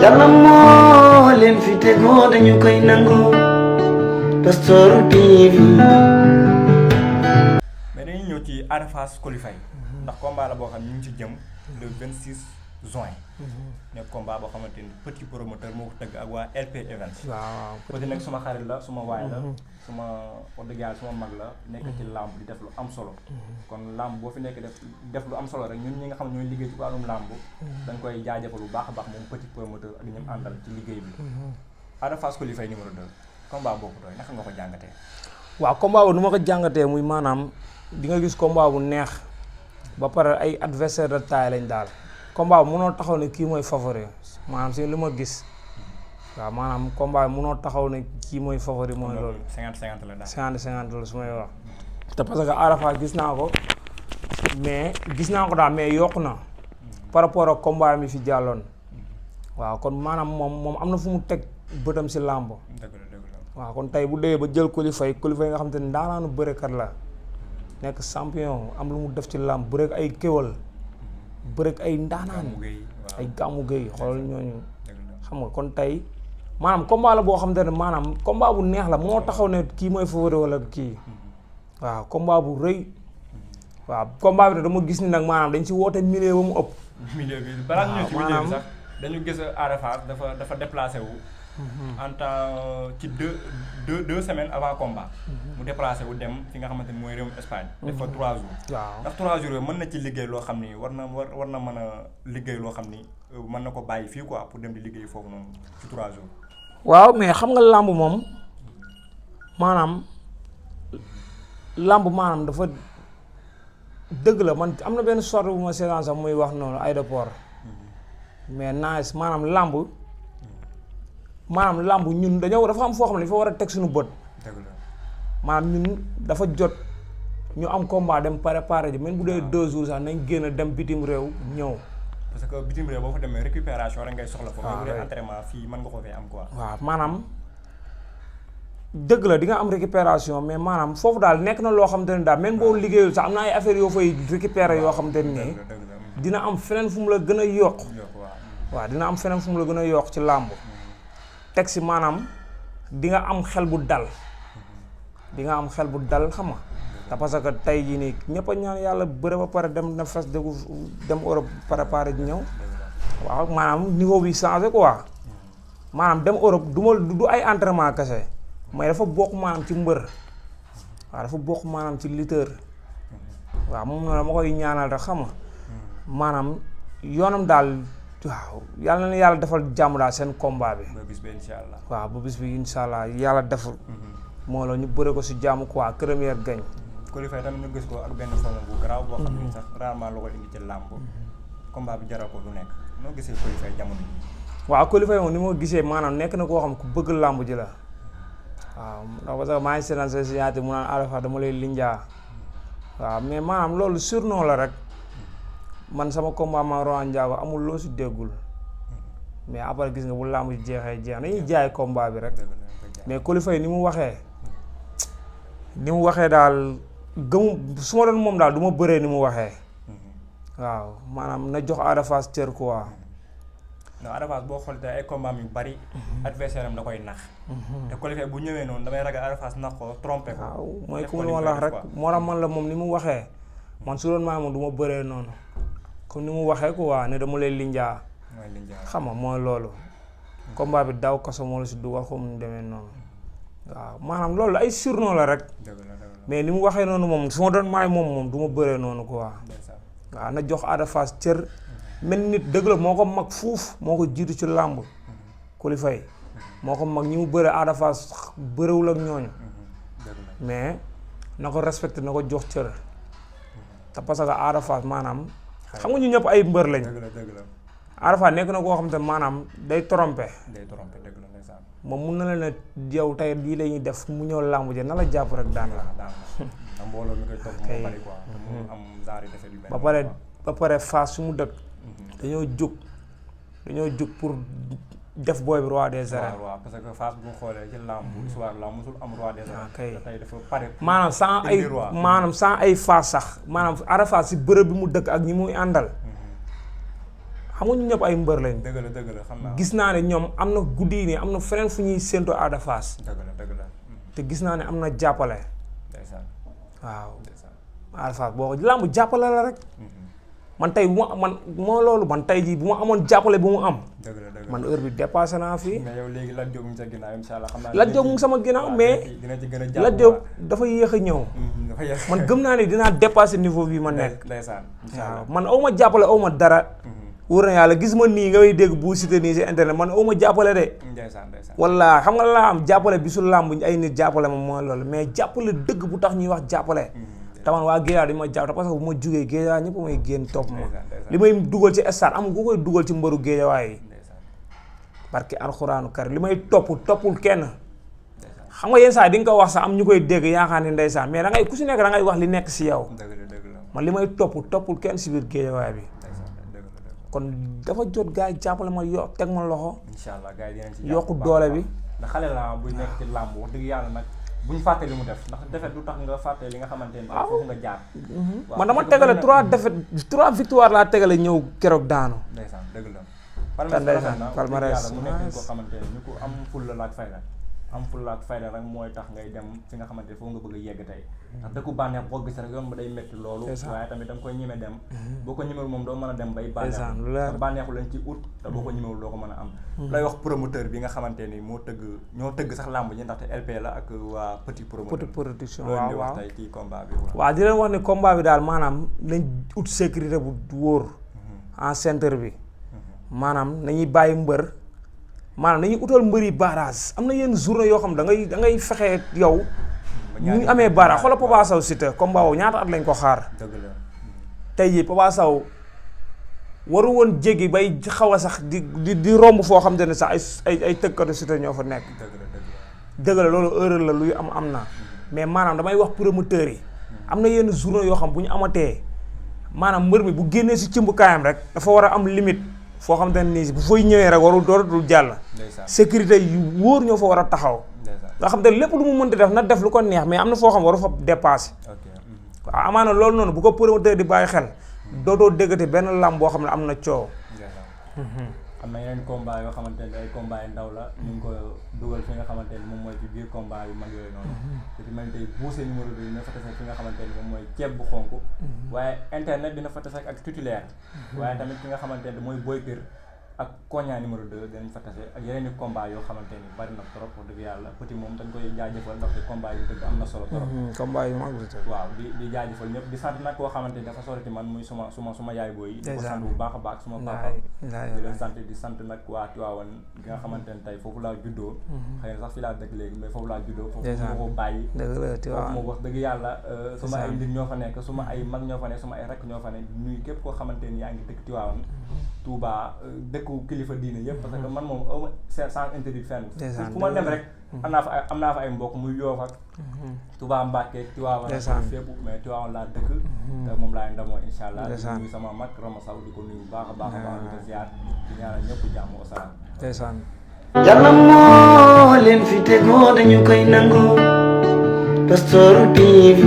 Yàlla moo leen fi tegoo dañu koy nangu Pastoor TV. mais dañuy ñëw ci Ada Fass Coly Faye ndax combat la boo xam ñu ngi ci jëm le 26 juin. nekk combat boo xamante ni petit promoteur moo ko tëgg ak waa LP Events. waaw Petit nag suma xarit la suma waay la. suma wax dëgg yàlla suma mag la. nekk ci làmb di def lu am solo. kon làmb boo fi nekk def lu am solo rek ñun ñi nga xam ne ñooy liggéey ci wàllum làmb. dañ koy jaajëfal bu baax a baax moom petit promoteur ak ñoom àndal ci liggéey bi. Ada Fass Coly Faye numéro 2 combat boobu doy naka nga ko jàngatee. waaw combat bu nu ma ko jàngatee muy maanaam di nga gis combat bu neex ba pare ay adversaire de taille lañ daal. combat bi mënoo taxaw ne kii mooy favori maanaam si li ma gis waaw maanaam combat bi mënoo taxaw ne kii mooy favori mooy loolu. 50-50 la daal 50-50 la su may wax. te parce que Ada Fass gis naa ko mais gis naa ko daal mais yokku na par rapport ak combat mi fi jàlloon waaw kon maanaam moom am na fu mu teg bëtam si làmb. dëgg la. waaw kon tey bu dee ba jël Coly Faye nga xam te ne daanaanu bërekat la nekk champion am lu mu def ci làmb bëreek ay kéwal bëreek ay ndaanaan ay gàmmu géey xoolal ñooñu xam nga kon tey maanaam combat la boo xam te ne maanaam combat bu neex la moo taxaw ne kii mooy favori wala kii waaw combat bu rëy waaw combat bi dama gis ni nag maanaam dañ si woote milieu ba mu ëpp. milieu bi balaa ñu ñëw ci milieu bi sax dañu gis Ada Fass dafa déplacé wu. en temps ci deux semaines avant combat. mu déplacé wu dem fi nga xamante ni mooy réewum Espagne. def fa 3 jours. waaw ndax 3 jours yooyu mën na ci liggéey loo xam ni war na mën a liggéey loo xam ni mën na ko bàyyi fii quoi pour dem di liggéey foofu noonu ci 3 jours. waaw mais xam nga làmb moom maanaam dafa dëgg la man am na benn sorte bu ma seetaan sax muy wax noonu aéroport mais nice maanaam làmb ñun dafa am foo xam ne dafa war a teg suñu bët. dëgg la maanaam ñun dafa jot ñu am combat dem préparer ji même bu dee 2 jours sax nañ génn dem bitim réew ñëw. parce que bitim réew boo fa demee récupération rek ngay soxla foofu. waaw bu dee entraînement fii mën nga ko fee am quoi. waaw maanaam dëgg la di nga am récupération mais maanaam foofu daal nekk na loo xam te ne daal même boo liggéeyul sax am na ay affaires yoo fay récupérer yoo xam te ne dina am feneen fu mu la gën a yokk. waaw dina am feneen fu mu la gën a yokk ci làmb. teg si maanaam di nga am xel bu dal xam nga te parce que tey jii nii ñëpp a ñaan yàlla bëre ba pare dem na fes déggu dem Europe préparé ji ñëw waaw maanaam niveau bi changé quoi maanaam dem Europe du ay entraînement kese mais dafa bokk maanaam ci mbër waaw dafa bokk maanaam ci lutteur waaw moom noonu dama koy ñaanal rek xam nga maanaam yoonam daal. waaw yàlla na yàlla defal jàmm daal seen combat bi. ba bis bi incha allah. waaw ba bis bi incha allah yàlla defal. moo la ñu bëre ko si jàmm quoi première gañ. Coly Faye tamit ñu gis ko ak benn forme bu garaaw boo xam ne sax rarement la ko indi ci làmb. combat bi jaral ko lu nekk noo gisee Coly Faye jamono ji. waaw Coly Faye moom ni ma gisee maanaam nekk na koo xam ku bëgg làmb ji la. waaw ndax parce que maa ngi seetaan sa signature mu naan Ada Fass dama lay linjaa. waaw mais maanaam loolu surnom la rek. man sama combat ma Rohan Ndiago amul loo si déggul mais après gis nga bu làmb ji jeexee jeex nañuy jaay combat bi rek mais Coly Faye ni mu waxee daal gëmu su ma doon moom daal du ma bëree ni mu waxee waaw maanaam na jox Ada Fass cër quoi. non Ada Fass boo xoolee ay combat yu bari adversaire am da koy nax te Coly Faye bu ñëwee noonu damay ragal Ada Fass nax ko trompé ko. waaw mooy ku ma la wax rek moo tax man la moom ni mu waxee man su doon maa moom du ma bëree noonu. comme ni mu waxee ko waa ne dama lay linjaa xam nga mooy loolu combat bi daw kaso moo la si dugal ko mu demee noonu waaw maanaam loolu ay surnom la rek mais ni mu waxee noonu moom su ma doon maay moom du ma bëree noonu quoi waaw na jox Ada Fass cër mel nit dëgg la moo ko mag fuuf moo ko jiitu ci làmb Coly Faye moo ko mag ñi mu bëree Ada Fass bëréwul ak ñooñu mais na ko respecté na ko jox cër te parce que Ada Fass maanaam xam nga ñu ñëpp ay mbër lañ. dëgg la. Ada Fass nekk na koo xam te maanaam day trompé. dëgg la ndeysaan. moom mun na la ne yow tey lii la ñuy def mu ñëw làmb ji na la jàpp rek daan la. am mbooloo mi koy topp moo bari quoi. mu am genre defet yu ba pare Fass su mu dëkk. dañoo jóg pour def booy bi roi des arènes. waaw parce que Fass bu ñu xoolee ci làmb histoire la musul am roi des arènes. kay tey dafa pare. maanaam sans ay Fass sax maanaam Ada Fass si bërëb bi mu dëkk ak ñi muy àndal. xam nga ñu ñëpp ay mbër lañ. dëgg la xam naa. gis naa ne ñoom am na guddi yi nii am na feneen fu ñuy séntu Ada Fass. dëgg la. te gis naa ne am na jàppale. ndeysaan. waaw. ndeysaan. Ada Fass boo ko làmb jàppale la rek. man tey bu ma man moo loolu man tey jii bu ma amoon jàppale bu mu am. dëgg la man heure bi dépassé naa fii. mais yow léegi Lat Diop mu ngi sa ginnaaw incha allah xam naa. Lat Diop mu ngi sama ginnaaw mais dina ci gën a jàpp Lat Diop dafa yéex a ñëw. dafa yéex man gëm naa ne dinaa dépassé niveau bi ma nekk. ndeysaan incha allah waaw man aw ma jàppale aw ma dara. wóor na yàlla gis ma nii nga may dégg bu cité nii si internet man aw ma jàppale de. ndeysaan. walla xam nga laa am jàppale bi su làmb ay nit jàppale ma mooy loolu mais jàppale dëgg bu tax ñuy wax jàppale. taman waa Géejawaay di ma jàpp parce que bu ma jugee Géejawaay ñëpp may génn topp ma li may dugal ci stade am ku koy dugal ci mbëru Géejawaay yi barke alxuraanu kar li may toppul kenn xam nga yenn saa di nga ko wax sax am ñu koy dégg yaakaar ni ndeysaan mais da ngay ku si nekk da ngay wax li nekk si yow man li may toppul kenn si biir Géejawaay bi kon dafa jot gars yi jàppale ma teg ma loxo inshallah gars yi dinañ ci yokku doole bi ndax xale la bu nekk ci làmb wax dëgg yàlla nag buñ fàtte li mu def ndax defet du tax nga fàtte li nga xamante ne foofu nga jaar man dama tegale 3 victoire laa tegale ñëw keroog daanu ndeysaan dëgg la palmarès mu nekk koo xamante ne ñu ko am fulla la ak fayda am fulla ak fayda rek mooy tax ngay dem fi nga xamante ne foofu nga bëgg a yegg tey ndax dëkku bànneex boo gis rek yoon ba day métti loolu waaye tamit da nga koy ñeme dem boo ko ñemewul moom doo mën a dem bay bànneexu lañ ci ut te boo ko ñemewul doo ko mën a am lay wax promoteur bi nga xamante ni ñoo tëgg sax làmb ji ndaxte LP la ak waa petit production loolu di wax tey ci combat bi waaw di leen wax ni combat bi daal maanaam nañ ut sécurité bu wóor en centre bi maanaam nañuy bàyyi mbër maanaam dañuy utal mbër yi barrage am na yenn journée yoo xam da ngay fexe yow ñu amee barrage xoolal Papa Sow Siteu combat woowu ñaata at lañ ko xaar tey jii Papa Sow waru woon jéggi bay xaw a sax di romb foo xam te ne sax ay tëggkatu Siteu ñoo fa nekk dëgg la loolu erreur la luy am na mais maanaam damay wax promoteurs yi am na yenn journée yoo xam bu ñu amatee maanaam mbër mi bu génnee si cimbukaayam rek dafa war a am limite foo xam te ne nii bu fay ñëwee rek warul dootul jàll sécurité yu wóor ñoo fa war a taxaw nga xam te lépp lu mu mënti def na def lu ko neex mais am na foo xam waru fa dépassé waaw amaana loolu noonu bu ko promoteur di bàyyi xel dootoo déggate benn làmb boo xam ne am na coow am na yeneen combat yoo xamante ne ay combat yu ndaw la ñu ngi ko dugal fi nga xamante ni moom mooy ci biir combat yu mag yooyu noonu te ci mel tey buuse numéro 2 dina fa tase fi nga xamante ni moom mooy ceeb bu xonk waaye internet dina fa tase ak titulaire waaye tamit ki nga xamante ne mooy Boy Pire ak Koña numéro 2 dinañ fa tase ak yeneen i combat yoo xamante ni bari na trop wax dëgg yàlla petit moom dañ koy jaajëfal ndaxte combat yu dëgg am na solo trop combat yu mag waaw di jaajëfal ñëpp di sant nag koo xamante ni dafa sori ci man muy suma yaay booy di ko sant bu baax a baax suma papa di leen sant di sant nag waa Tivaouane gi nga xamante ne tey foofu laa juddoo xëy na sax fi laa dëkk léegi mais foofu laa juddoo foofu ma ko bàyyi foofu moom wax dëgg yàlla suma ay nit ñoo fa nekk suma ay mag ñoo fa nekk suma ay rakk ñoo fa nekk nuyu képp koo xamante ni yaa ngi dëkk Tivaouane Touba dëkku kilifa diine yëpp parce que man moom awma sans interdit fenn fu ma dem rek am naa fa ay mbokk muy Yoof ak Touba Mbacke Tivaouane fépp mais Tivaouane laa dëkk te moom laay ndamoo insha allah di nuyu sama mag Rama Sow di ko nuyu bu baax a baax a baax di ko ziar di ñaanal ñëpp jàmm wasalaam Yàlla moo leen fi tegoo dañu koy nangu Pastoor TV